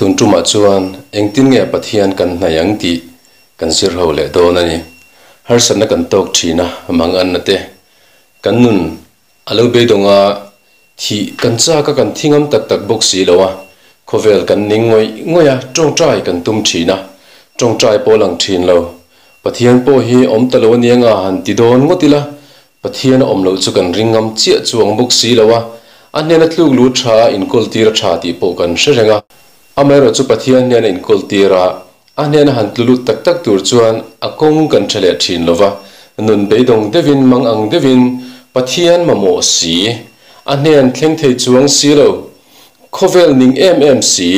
Tun tumah chuan engtin nge Pathian kan hnaih ang tih kan zir ho leh dawn a ni. Harsatna kan tawk thin a, manganna te kan nun a lo beidawng a, thih kan chak a kan thi ngam tak tak bawk si lo a, khawvel kan ning ngawih ngawih a, tawngtai kan tum thin a, tawngtai pawh lang thin lo. Pathian pawh hi awm ta lo a nia nga han ti dawn ngawt ila, Pathian a awm loh chu kan ring ngam chiah chuang bawk si lo a, a hnena tluk lut tha a inkawl tir a tha tih pawh kan hre reng a. Amaherawh chu Pathian hnena inkawl tir a, a hnena han tlu lut tak tak tur chuan a kawng kan tha leh thin lo va, nun beidawng deuhin mang ang deuhin Pathian mamawh si, a hnen thleng thei chuang si lo, khawvel ning em em si,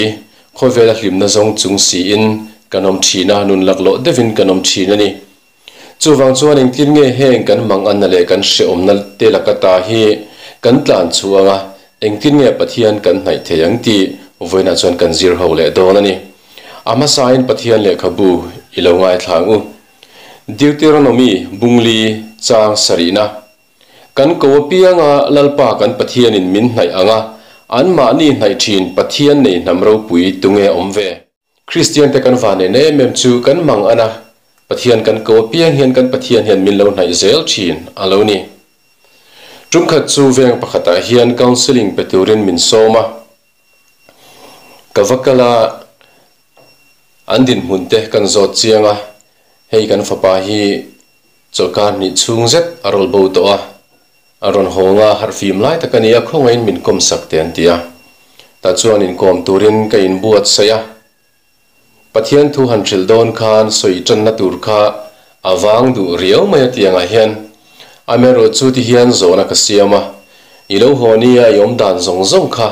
khawvela hlimna zawng chung siin kan awm thin a, nun laklawh deuhin kan awm thin a ni. Chuvang chuan engtin nge heng kan manganna leh kan hrehawmna te laka ta hi kan tlan chhuang a, engtin nge Pathian kan hnaih thei ang tih vawiinah chuan kan zir ho leh dawn a ni. A hmasain Pathian lehkhabu i lo ngaithla ang u. Deuteronomy bungli chang sarihna, Kan ko apianga Lalpa kan Pathianin min hnaih ang a, anmahni hnaih thin Pathian nei hnam ropui tunge awm ve? Kristian te kan van en em em chu kan mang an a, Pathian kan ko apiang hian kan Pathian hian min lo hnaih zel thin a lo ni. Tum khat chu veng pakhatah hian counselling pe turin min sawm a, ka va kal a, an dinhmun te kan zawt chiang a, hei kan fapa hi chawlhkar hnih chhung zet a rawl bo tawh a, A rawn hawng a, harhfim lai tak a ni a, khawngaihin min kawm sak teh an ti a. Tah chuan inkawm turin ka inbuatsaih a. Pathian thu han hrilh dawn khan sawi tanna tur kha a vang duh riau mai a tiangah hian. Amaherawh chu ti hian zawhna ka siam a, I lo haw nia i awm dan zawng zawng kha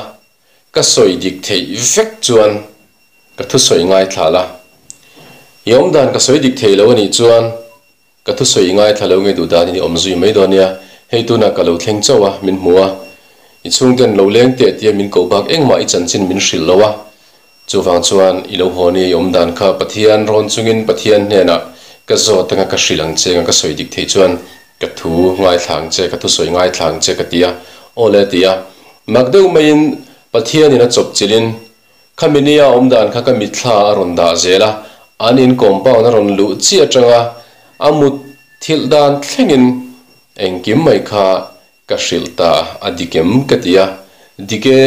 ka sawi dik theih vek chuan ka thusawi ngaithla la. I awm dan ka sawi dik thei lo a nih chuan Ka thusawi i ngaithla lo nge duh danin i awm zui mai dawn nia, hei tunah ka lo thleng chauh a, min hmu a. I chhungten lo leng teh tia min koh bak engmah i chanchin min hrilh lo a. Chuvang chuan i lo haw nia i awm dan kha Pathian rawn chungin Pathian hnenah ka zawt anga ka hrilh ang che anga ka sawi dik theih chuan ka thu ngaithla ang che, ka thusawi ngaithla ang che ka ti a, aw le a ti a. Mak deuh maiin Pathianin a chawp chilhin Khami nia awm dan kha ka mitthla a rawn dah zel a, an in compound a rawn luh chiah atanga a mut thilh dan thlengin engkim mai kha ka hrilh ta a dik em ka ti a, dik e,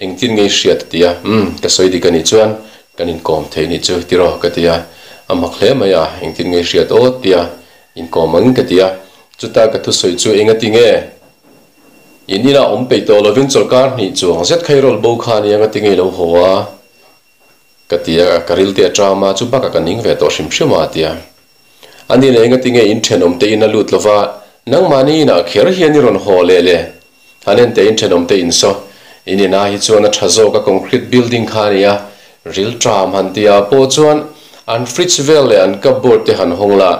engtin nge i hriat a ti a, umm ka sawi dik a nih chuan kan inkawm thei nih chu tiraw ka ti a, a mak hle mai a, engtin nge i hriat aw tia inkawm ang ka ti a, chuta ka thusawi chu engati nge? In inah awm peih tawh lovin chawlhkar hnih chuang zet kha i rawl bo kha ania nga tinge i lo haw a? Ka ti a, ka ril te a ṭam a, chu bakah ka ning ve tawh hrim hrim a a ti a. Ani leh enga tinge in ṭhenawm te in a lut lova, nangmahni inah kher hian i rawn haw leh le? Han en teh in ṭhenawm te in saw, in inah hi chuan a ṭha zawk a concrete building kha a nia, ril ṭam han ti ah pawh chuan an fridge vel leh an cupboard te han hawng la,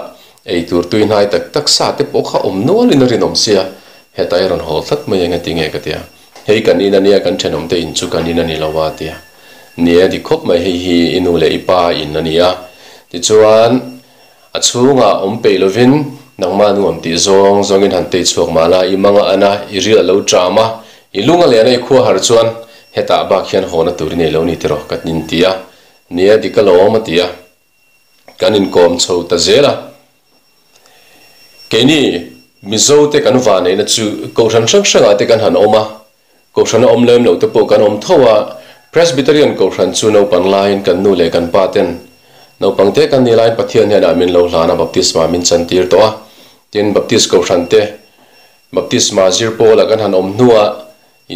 ei tur tui hnai tak tak sa te pawh kha awm nualin a rinawm sia, Heta i rawn haw tlat mai eng ati nge ka ti a, hei kan in ania kan thenawmte in chu kan in a ni lo a ti a, ni e dik khawp mai hei hi i nu leh i pa in a ni a, tichuan a chhungah awm peih lovin nangmah nuam tih zawng zawngin han tei chhuak mah la, i manga ana i ril a lo ṭam a, i lung a len a i khua har chuan hetah bak hian hawna tur i nei lo ni tiraw ka in ti a, ni e dik alawm a ti a. Kan inkawm chho ta zel a. Keini Mizo te kan vaneihna chu Kohhran hrang hrangah te kan han awm a, Kohhrana awm lem loh te pawh kan awm tho a, Presbyterian Kohhran chu naupang laiin kan nu leh kan pa ten naupang te kan nih laiin Pathian hnenah min lo hlan a, baptisma min chantir tawh a, tin Baptist Kohhran te baptisma zir pawlah kan han awm hnuah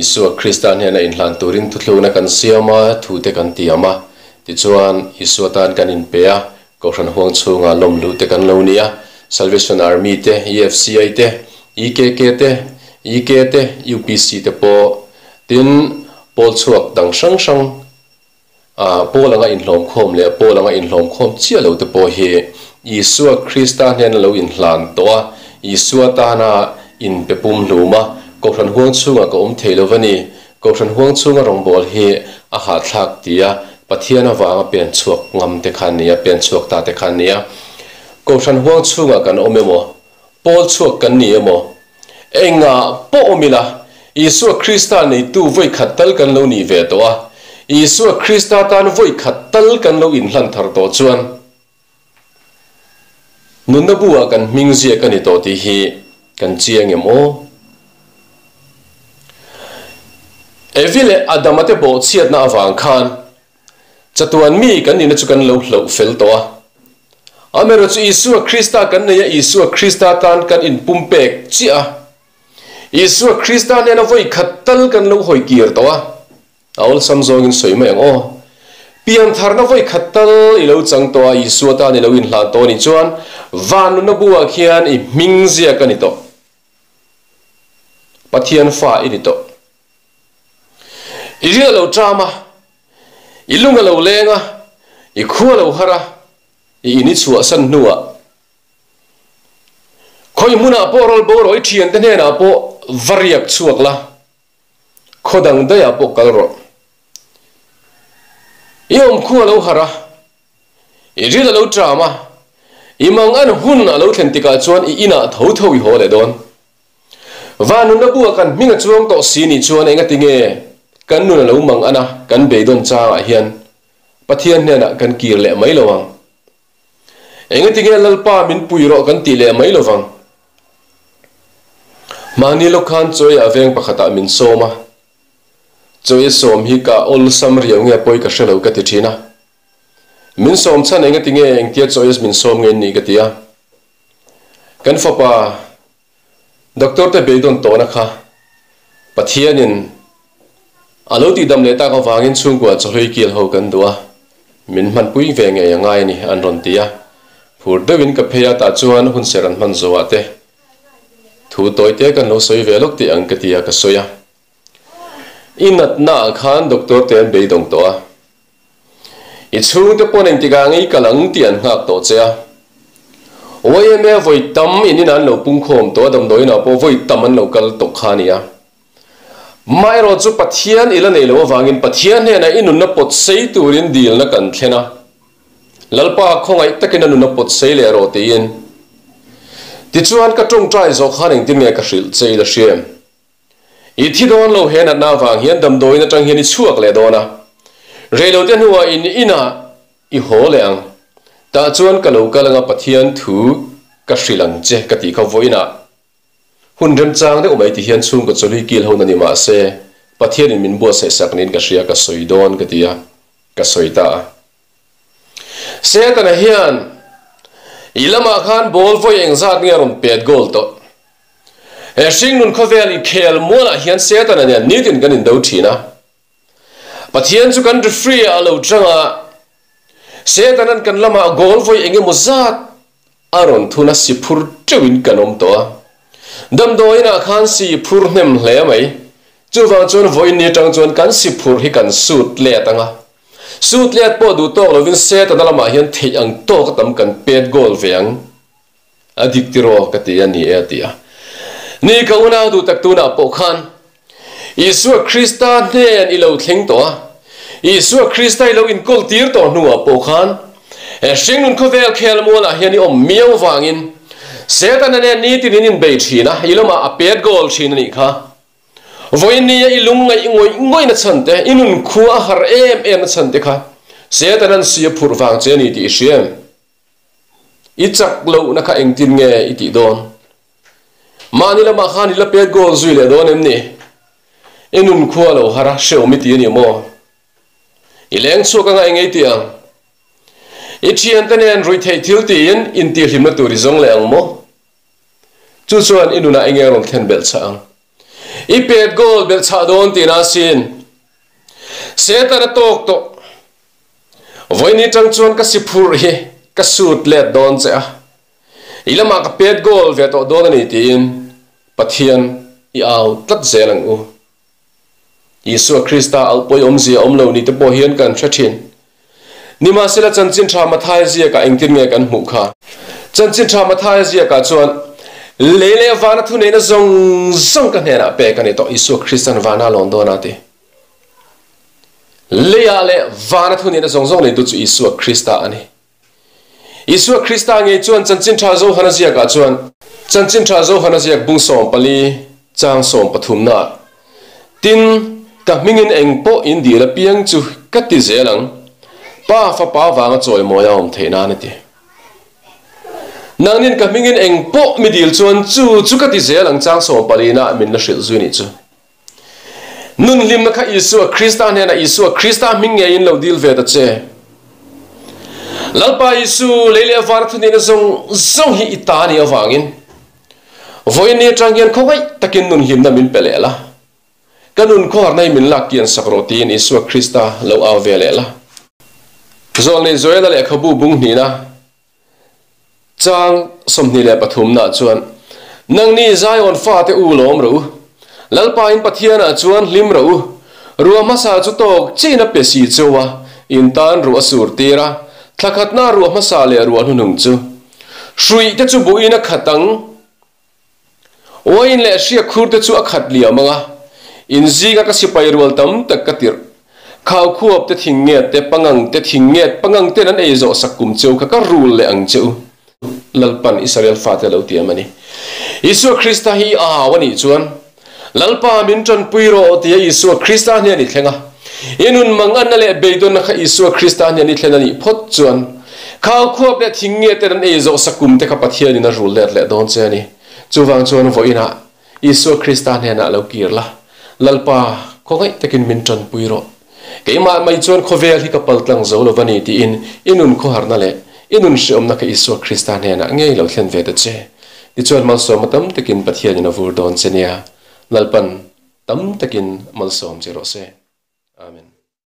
Isua Krista hnena inhlan turin thuthlukna kan siam a, thute kan tiam a. Tichuan, Isua tan kan inpe a, Kohhran huang chhunga lawmluh te kan lo ni a, Salvation Army te, EFCI te, EKK te, EK te, UPC te pawh, tin, pawl chhuak dang hrang hrang, pawl anga inhlawmkhawm leh pawl anga inhlawmkhawm chiah lo te pawh hi Isua Krista hnena lo inhlan tawh a, Isua tana inpe pum hlum a, Kohhran huang chhungah ka awm thei lo va ni, Kohhran huang chhunga rawngbâwl hi a hahthlak tia Pathian avanga pen chhuak ngam te kha nia, pen chhuak ta te kha nia. Kohhran huang chhungah kan awm emaw, pawl chhuak kan ni emaw, Engah pawh awm ila, Isua Krista neitu vawi khat tal kan lo nih ve tawh a. Isua Krista tan vawi khat tal kan lo inhlan thar tawh chuan nunna bu-ah kan hming ziak a ni tawh tih hi kan chiang em aw? Evi leh Adama te bawhchhiatna avang khan chatuan mi kan nihna chu kan lo hlauh fel tawh a. Amaherawhchu Isua Krista kan nei a, Isua Krista tan kan inpumpek chiah a. Isua Krista hnena vawi khat tal kan lo hawi kir tawh a, a awlsam zawngin sawi mai ang aw. Piantharna vawi khat tal i lo chang tawh a, Isua tan i lo inhlan tawh a nih chuan van nunna buah khian i hming ziak a ni tawh. Pathian fa i ni tawh. I ril a lo ṭam a, i lung a lo leng a, i khua a lo har a, i in i chhuahsan hnuah Khawi hmunah pawh rawl bo rawh, i thiante hnenah pawh va riak chhuak la, khaw dang daihah pawh kal rawh. I awmkhua a lo harh a, i ril a lo ṭam a, i mangan hun a lo thlen tikah chuan i inah tho tho i haw leh dawn. Vanunna buah kan hming a chuang tawh si nih chuan engati nge kan nun a lo mangan a, kan beidawn changah hian Pathian hnenah kan kir leh mai lo ang. Engati nge Lalpa min pui rawh kan tih leh mai lovang? Mahni lawk khan Chawiah veng pakhatah min sawm a, Chawia sawm hi ka awlsam riau nge pawi ka hre lo ka ti thin a. Min sawm chhan engati nge engtia Chawia min sawm nge ni ka ti a. Kan fapa Doctor te beidawn tawhna kha Pathianin a lo tihdam leh tak avangin chhungkua chawhlui kil ho kan duh a, min hmanpui ve ngei a ngai a ni an rawn ti a. Phur deuhin ka phei a, tah chuan hun ser an hman zawh ah te thu tawi te kan lo sawi ve lawk tih ang ka ti a, ka sawi a. I natna ah khan doctor te an beidawng tawh a. I chhungte pawn engtikah ngei kal ang tih an nghak tawh che a. YMA vawi tam in in an lo pungkhawm tawh a, damdawiinah pawh vawi tam an lo kal tawh kha a ni a. Maherawh chu Pathian i la nei lo avangin Pathian hnenah i nunna pawt sei turin dilna kan thlen a. Lalpa khawngaih takin a nunna pawt sei leh rawh tiin. Tichuan ka tawngtai zawh khan engtin nge ka hrilh che i la hria em? I thi dawn lo he natna avang hian damdawiin atang hian i chhuak leh dawn a, reilote hnuah in inah i haw leh ang. Tah chuan ka lo kal anga Pathian thu ka hrilh ang che ka tih kha vawiinah hun remchang deuh mai ti hian chhungkaw chawlhi kil ho na ni mah se Pathianin min buatsaih sak niin ka hria ka sawi dawn ka ti a, ka sawi ta a. Setana hian i lamah khan ball vawi engzat nge a rawn pet goal tawh? He hringnun khawvel inkhel mualah hian Setana nen nitin kan indo thin a. Pathian chu kan referee ah a lo chang a, Setanan kan lamah goal vawi eng emaw zat a rawn thun a, si phur teuhin kan awm tawh a. Damdawiin ah khan si phur hnem hle mai. Chuvang chuan vawiin ni atang chuan kan si phur hi kan sut let ang a. Sut let pawh duh tawk lovin Setana lamah hian theih ang tawk a tam kan pet goal ve ang. A dik tiraw ka ti a ni e a ti a. Ni ka unau duh tak tunah pawh khan Isua Krista hnen i lo thleng tawh a, Isua Krista i lo inkawl tir tawh hnuah pawh khan he hringnun khawvel khel mualah hian i awm miau vangin Setana nen nitin in inbei thin a, i lamah a pet goal thin a nih kha. Vawiin nia i lung ngaih ngawih ngawih na chhan te, i nun khua a har em em na chhan te kha Setana'n si a phurh vang che a ni tih i hria em? I chak lohna kha engtin nge i tih dawn? Mahni lamah khan i la pet goal zui leh dawn em ni? I nun khua lo har a, hrehawm i ti a ni maw? I leng chhuak anga eng ei tih ang? I thiante nen ruihtheih thil tiin intihhlimna tur i zawng leh ang maw? Chu chuan i nunah enge rawn thlen belh chah ang? I pet goal belh chah dawn tihna asin. Satan a tawk tawh. Vawiin tang chuan ka si phurh hi ka sut let dawn che a, i lamah ka pet goal ve tawh dawn a ni tiin Pathian i au tlat zel ang u. Isua Krista auh pawi awmzia awm lo ni te pawh hian kan hre thin. Nimahsela chanchin tha Mathai ziakah engtin nge kan hmuh kha? Chanchin tha Mathai ziakah chuan lei leh vana thuneihna zawng zawng ka hnenah pek a ni tawh Isua Kristan vana lawn dawn a ti. Leiah leh vana thunihna zawng zawng neitu chu Isua Krista a ni. Isua Krista ngei chuan Chanchin Tha Johana ziakah chuan, Chanchin Tha Johana ziak bung 14 chang 13 naah, Tin, Ka hmingin eng pawh in dil apiang chu ka ti zel ang, Pa Fapa vanga chawimawi a awm theih nan a ti. Nangnin ka hmingin eng pawh mi dil chuan chu chu ka ti zel ang chang sawmpalina min la hrilh zui nih chu. Nun hlimna kha Isua Krista hnenah Isua Krista hming ngeiin lo dil ve ta che. Lalpa Isu, lei leh var thunihna zawng zawng hi i ta nih avangin vawiin ni atang hian khawngaih takin nun hlimna min pe leh la. Ka nun khawharna hi min lak kian sak rawh tiin Isua Krista lo au ve leh la. Zawlnei Joela lehkhabu bung hnihna chang 23 nah chuan, Nangni Zion fate u lawm rawh u, Lalpa in Pathianah chuan hlim rawh u, ruah hmasa chu tawk chiin a pe si cheu a, in tan ruah a sur tir a, thla khatna ruah hmasa leh ruah hnuhnung chu hruih te chu buhin a khat ang. Uain leh hriak khur te chu a khat liam ang a, in zinga ka sipai rual tam tak ka tirh. Khau khuap te thing nget te, pangang te thing nget, pangang ten an ei zawh sak kum cheu kha ka rul leh ang che u. Lalpan Israel fate lo tiam a ni. Isua Krista hi i au a nih chuan, Lalpa min tanpui rawh tia Isua Krista hnen i thleng a. I nun manganna leh beidawnna kha Isua Krista hnen i thlen a nih phawt chuan, khau khuap leh thing nge ten an ei zawh sakum te kha Pathianin a rul let leh dawn che a ni. Chuvang chuan vawiinah Isua Krista hnenah lo kir la, Lalpa, khawngaih takin min tanpui rawh. Keimah mai chuan khawvel hi ka paltlang zo lo va ni tiin i nun khawharna leh i nun hreawmna kha Isua Krista hnenah ngei lo thlen ve ta che. Tichuan malsawma tam takin Pathianin a vur dawn che nia, Lalpan tam takin malsawm che rawh se. Amen.